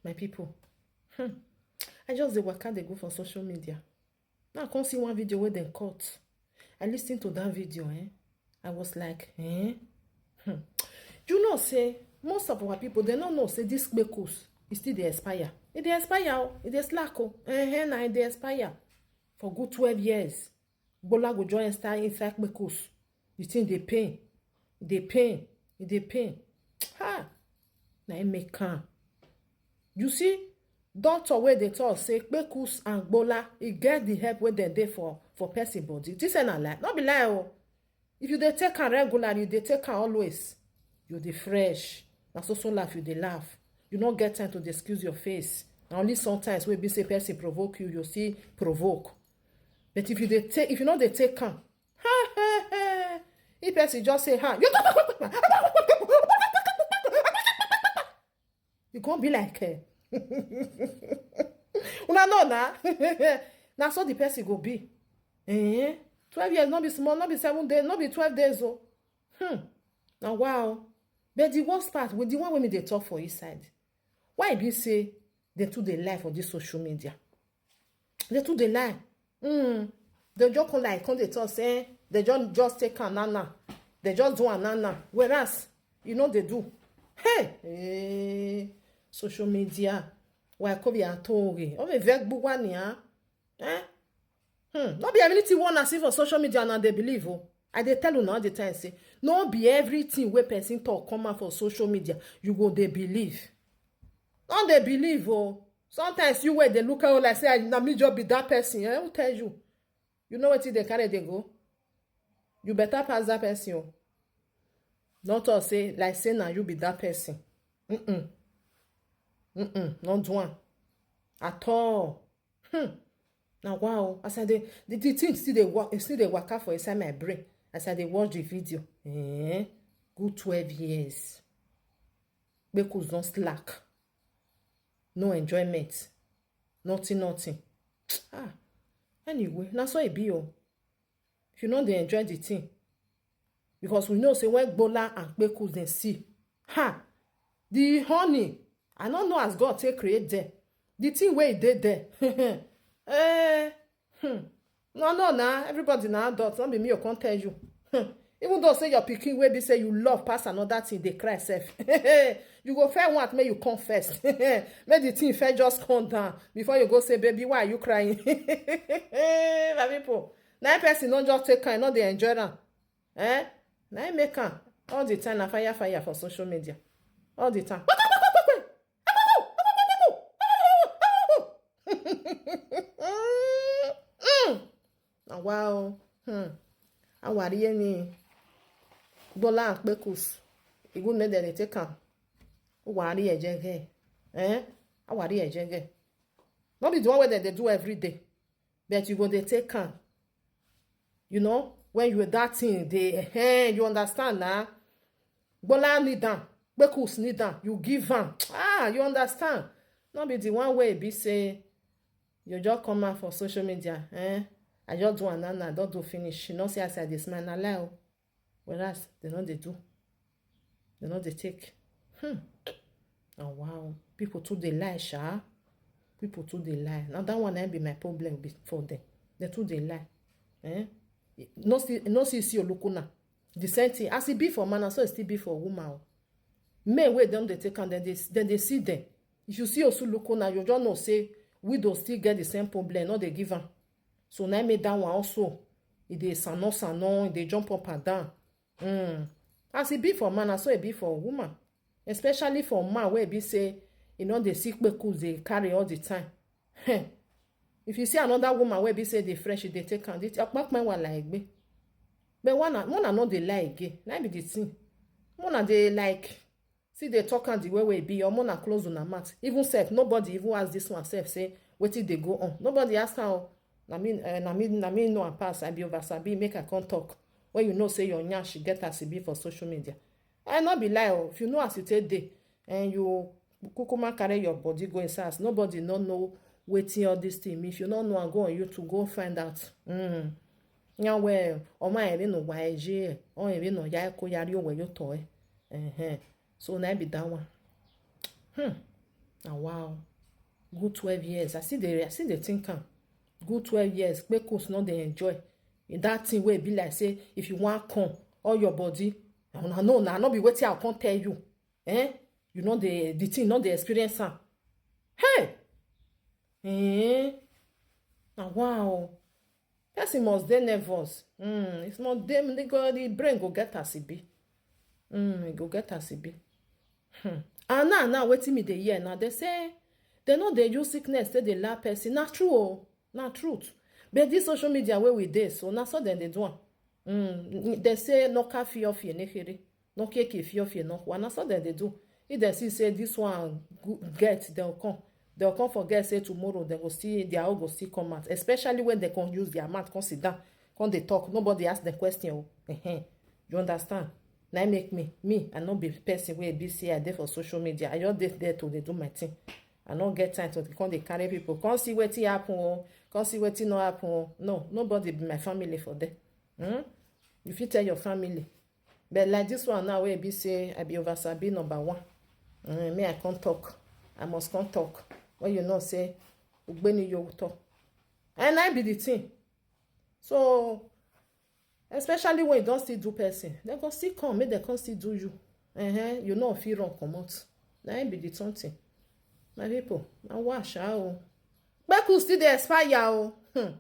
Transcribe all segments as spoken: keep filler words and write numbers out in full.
My people, hmm, I just dey waka dey go for social media. Now I come see one video wey dem cut. I listen to that video, eh? I was like, eh? Hmm. You know say most of our people, they don't know say this kpekus e still dey expire. E dey expire o, e dey slack o. Eh, eh, na e dey expire for good twelve years. Gbola go join enter inside kpekus. The thing dey pain, e dey pain, e dey pain. Ha! Na im make am. You see, doctor wey dey talk say kpekus and gbola, e get the help wey dem dey for for person body. This na lie, no be lie o. If you dey take am regularly, you dey take am always, you dey fresh. Na so so laugh you dey laugh. You no get time to dey excuse your face. Na only sometimes wey be say person provoke you, you still provoke. But if you dey take, if you no dey take am, if person just say, ha, you you come be like, eh, una know na. Na so the person go be. Eh? Twelve years, no be small, no be seven days, no be twelve days o. Hmm. Na wow. But the worst part, with the one wey me dey talk for inside, why e be say dem too dey lie for this social media? Dem too dey lie. Hmm. Dem just come like, come dey talk say dem just, just take am now now. Dem just do am now now. Whereas e no dey do. Hey, hey, social media. Why come be a tori? O me vek buwani, ah? Eh? Hmm. No be everything wey una see for social media una dey believe o. I dey tell una all the time say no be everything wey person talk come out for social media you go dey believe. No dey believe o. Sometimes you wey dey look at you like say, "Ah, na me just be that person." Eh? Who tell you? You know wetin dey carry dey go? You better pass that person o. No talk say like say na you be that person. Mm-mm. Mm-mm. No do am at all. Hmm. Na wow. As I dey, the, the thing still dey work, e still dey waka for inside my brain. As I dey watch the video, eh, good twelve years. Kpekus don slack. No enjoyment. Nothing, nothing. Ah, anyway, na so e be o. If you no dey enjoy the thing, because we know say when gbola and kpekus dem see, ha, the honey, I no know as God take create them. The thing wey e dey there, eh, hmm. No, no, na everybody na adult. No be me o come tell you. Hmm. Even though say your pikin wey be say you love pass another thing dey cry sef, you go first want make you come first. Make the thing first just come down before you go say, "Baby, why are you crying?" My people, na person no just take am, no dey enjoy am. Eh? Na im make am all the time na fire fire for social media. All the time. Mm. Na wow. Hmm. Awari emi. Gbola and kpekus. E good make dem dey take am. Awari ejege. Eh? Awari ejege. No be the one wey dem dey do every day. But you go dey take am. You know, when you that thing, they, eh, you understand na? Gbola kneel down, kpekus kneel down, you give am. Ah, you understand? No be the one wey be say you just come out for social media, eh? I just do am now, now, don do finish. You know say as I dey smile, na lie o. Whereas dem no dey do, dem no dey take. Hmm. Oh wow, people too dey lie, sha. People too dey lie. Now that one na be my problem be for them. Dem too dey lie. Eh? No see, no see, see Olukuna. The same thing. As e be for man, na so e still be for woman o. Men wey don dey take am, dem dey, dem dey see them. If you see Osu Olukuna, you just know say widow still get the same problem, no dey give am. So na make that one also, e dey sano sano, e dey jump up and down. Mm. As e be for man, na so e be for woman. Especially for man wey be say e no dey see kpekus dey carry all the time. Heh. If you see another woman wey be say dey fresh, e dey take am, the okpakpe wa like gbe. But one, una no dey lie again. Na be the thing. Una dey like, see, dey talk am the way wey e be, or una close una mouth. Even sef, nobody even ask this one sef say wetin dey go on. Nobody ask am o. Na me, eh, na me, na me know am pass. I be over sabi, make I come talk. When you know say your nyash get as e be for social media. I no be lie o. If you know as you take dey, and you kukuma carry your body go inside house, nobody no know wetin all this thing mean. If you no know am, go on YouTube, go find out. Mm. Nyawe, ọmọ ẹ nínú wa ẹ jẹ ẹ, ọmọ ẹ nínú ya ẹ kó yarí òwe yóò tọ ẹ. Ẹhẹn. So na be that one. Hmm. Na wow. Good twelve years. I still dey, I still dey think am. Good twelve years, kpekus no dey enjoy. In that thing wey be like say if you wan come, all your body, una know na, no be wetin I come tell you. Eh? You know the, the thing, no dey experience am. Hey! Eh? Na wow. Person must dey nervous. Mm, if not, dem, the, go, the brain go get as e be. Mm, e go get as e be. Hmm. And now, now, wetin me dey hear now, they say they no dey use sickness take dey laugh person. Na true o, na truth. But this social media wey we dey so, na so dem dey do am. Mm, they say no ka fi ofi enekere, no keke fi ofi no. Wa na so dem dey do. If they see say this one go-, get, they'll come. They'll come forget say tomorrow they go see their own go still come out. Especially when they can use their mouth, come sit down, come dey talk. Nobody ask them question. Oh. Ehen. You understand? Na im make me, me, I no be person wey be say I dey for social media. I just dey there to dey do my thing. I no get time to come dey carry people. Come see wetin happen o. Come see wetin no happen o. No, nobody be my family for there. Hmm? You fit tell your family. But like this one now, wey be say I be over sabi number one. Mm, me, I can't talk. I must can't talk. When you know say, Ugbeni Yowuto. And I be the thing. So, especially when you don't still do person, they go still come, make they come still do you. Uh-huh. You know, if you run, come out. Na im be the something. My people, na wash out. Kpeku still dey expire o. Hmm.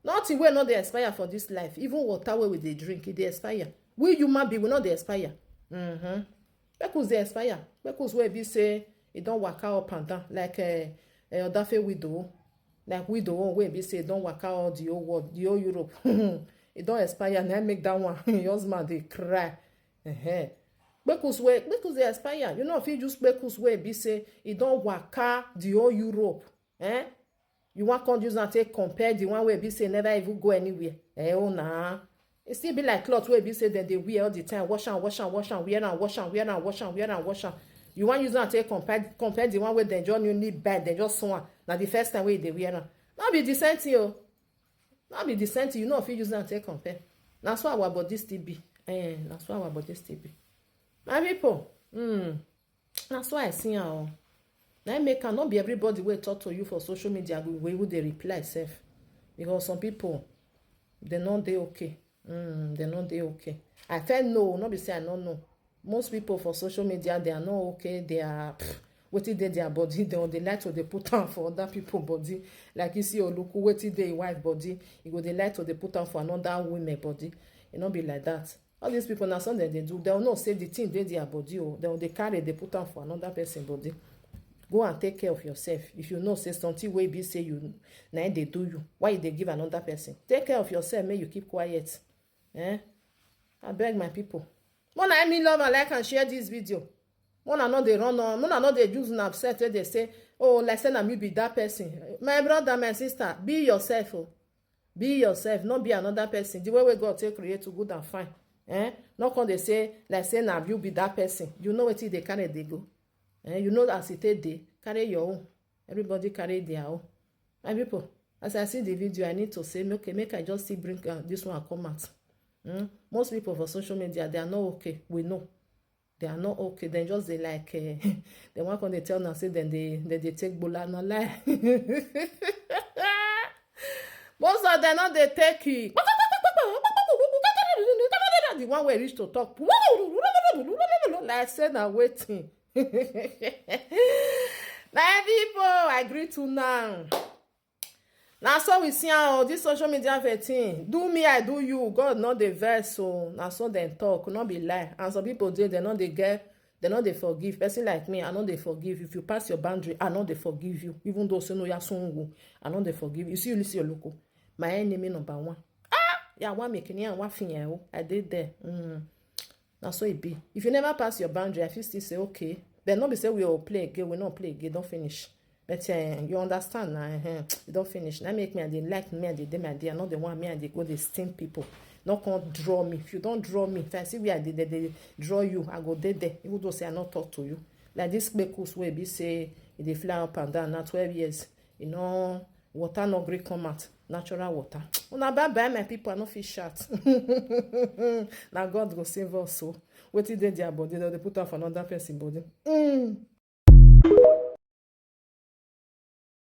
Nothing wey no dey expire for this life. Even water wey we dey drink, e dey expire. We human being, we no dey expire. Mm-hmm. Kpekus dey expire. Kpekus wey be say e don waka up and down like, eh, eh, Odafe widow. Like widow own wey be say e don waka all the whole world, the whole Europe. E don expire, na im make that one, im husband dey cry. Uh-huh. Kpekus wey, kpekus dey expire. You know, if you use kpekus wey be say e don waka the whole Europe, eh? You wan come use am take compare the one wey be say never even go anywhere? Eh, oh na. E still be like cloth wey be say dem dey wear all the time, wash am, wash am, wash am, wear am, wash am, wear am, wash am, wear am, wash am. You wan use am take compare, compare the one wey dem just newly buy, dem just sew am. Na the first time wey you dey wear am. No be the same thing o. No be the same thing. You no fit use am take compare. Na so our body still be. Eh, na so our body still be. My people, hmm, na so I see am o. Na im make am, no be everybody wey talk to you for social media go, go even dey reply sef. Because some people, they no dey okay. Mm, they no dey okay. I first know, no be say I no know. Most people for social media, they are not okay. They are, pff, wetin dey their body, they, they like to dey put am for other people body. Like you see Oluku, wetin dey im wife body, e go dey like to dey put am for another women body. E no be like that. All these people, na so dem dey do. They will know say the thing dey their body o. They will dey carry, dey put am for another person body. Go and take care of yourself. If you know say something wey be say you, na im dey do you, why you dey give another person? Take care of yourself, make you keep quiet. Eh? I beg my people. Una help me love and like and share this video. Una no dey run on. Una no dey use una upset wey dey say, "Oh, like say na me be that person." My brother, my sister, be yourself o. Be yourself, no be another person. The way wey God take create you, good and fine. Eh? No come dey say, like say na you be that person. You know wetin you dey carry dey go. Eh? You know as e take dey. Carry your own. Everybody carry their own. My people, as I see the video, I need to say, okay, make I just still bring, uh, this one come out. Hmm? Most people for social media, they are not okay. We know. They are not okay. They just dey like, eh, they wan come dey tell una say dem dey, dem dey take gbola, no lie. Most of them no dey take it. The one wey reach to talk, like say na wetin. My people, I greet you now. Na so we see am o, this social media thing. Do me, I do you. God no dey vex o. Na so dem talk, no be lie. And some people dey, they no dey get, they no dey forgive. Person like me, I no dey forgive. If you pass your boundary, I no dey forgive you. Even though say no, ya sungu, I no dey forgive you. See, you see your local. My enemy number one. Ah, yeah, one making and one thing, eh, oh, I did there. Mm. Na so e be. If you never pass your boundary, I fit still say, okay. Then no be say we all play again, we no play again, don't finish. But, eh, you understand now, eh, you don't finish. Now make me, I dey like me, I dey dey my day. I no dey want me, I dey go dey sting people. No come draw me. If you don't draw me, if I see where I dey, dey, dey draw you, I go dey there. Even though say I no talk to you. Like this kpekus wey be say e dey fly up and down now twelve years. You know, water no gree come out. Natural water. Una bye bye, my people. I no fit shout. Na God go save us. So wetin dey their body, they dey put am for another person body. Mm.